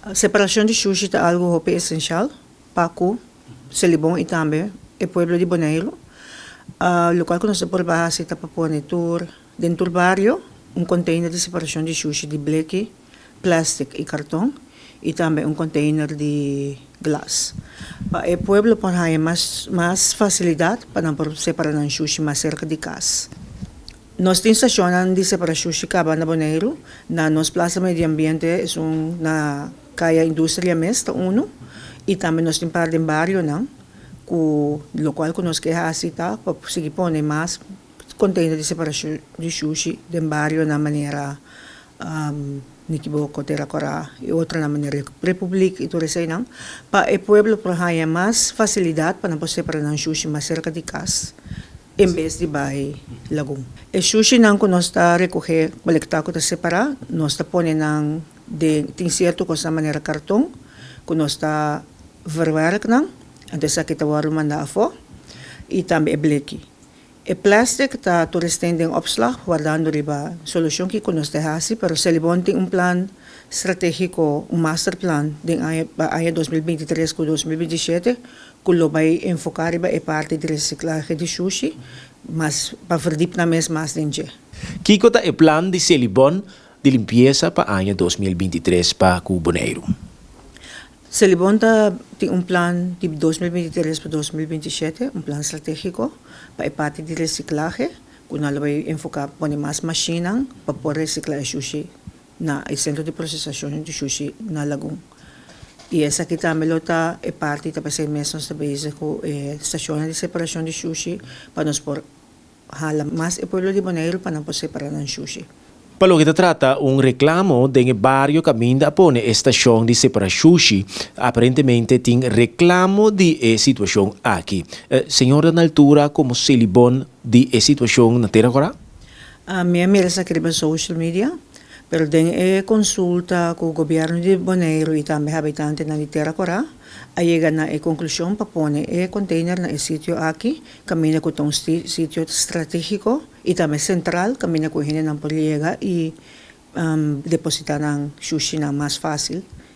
Separashon di shushi ta algu hopi esenshal pa ku Selibon i tambe e pueblo di Boneiru. Lokual ku nos ta por hasi ta pa pone tur den tur bario un konteiner di separashon di shushi di bleki, plèstik i karton i tambe un konteiner di glas. Pa e pueblo por haña mas mas fasilidat pa nan por separá nan shushi mas serka di kas. Nos tin stashonnan di separá shushi kaba na Boneiru, na nos Plaza Medio Ambiente esun na Kaya Industria mes ta unu i tambe nos tin par den barionan ku lokual ku nos ke hasi ta pa sigui pone mas container di separacion di shushi den barionan manera Nikiboko, Tera Kora y otronan manera Republiek y tur eseinan pa e pueblo por haña mas facilidad pa nan por separa nan shushi mas cerca di cas en bes di bay Lagun. E shushinan cu nos ta recoge, colecta cu ta separa, nos ta pone nan den, tin cierto cosnan manera carton cu nos ta verwerk nan, anto esaki ta wordo manda afo y tambe e bleki. E plastic ta tur esten den opslag wardando riba solucion kico nos ta haci, pero Selibon tin un plan strategico, un masterplan den aña pa aña 2023 cu 2027 cu lo bay enfoca riba e parti di reciclahe di shushi mas pa verdiep nan mes mas den dje. Kico ta e plan di Selibon di limpiesa pa aña 2023 pa cu Boneiru? Selibon ta tin un plan di 2023 pa 2027, un plan strategico pa e parti di reciclahe, cu nan lo bay enfoca pone mas machinan pa por recicla e shushi na e centro di procesacion di shushi na Lagun. Y esaki tambe lo ta e parti ta pesey mes nos ta bezig cu e stacionnan di separacion di shushi pa nos por hala mas e pueblo di Boneiru pa nan por separa nan shushi. Pa loke ta trata un reklamo den e bario kaminda a pone e stashon di separa shushi, aparentemente tin reklamo di e situashon aki. Señor ta na altura komo Selibon di e situashon na Tera Kora? Mi a mira esaki riba social media, pero den e konsulta ku gobièrnu di Boneiru i tambe habitantenan di Tera Kora a yega na e konklushon pa pone e container na e sitio aki kaminda ku ta un sitio stratégiko i tambe sentral kaminda ku hendenan por yega i depositá nan shushinan mas fásil.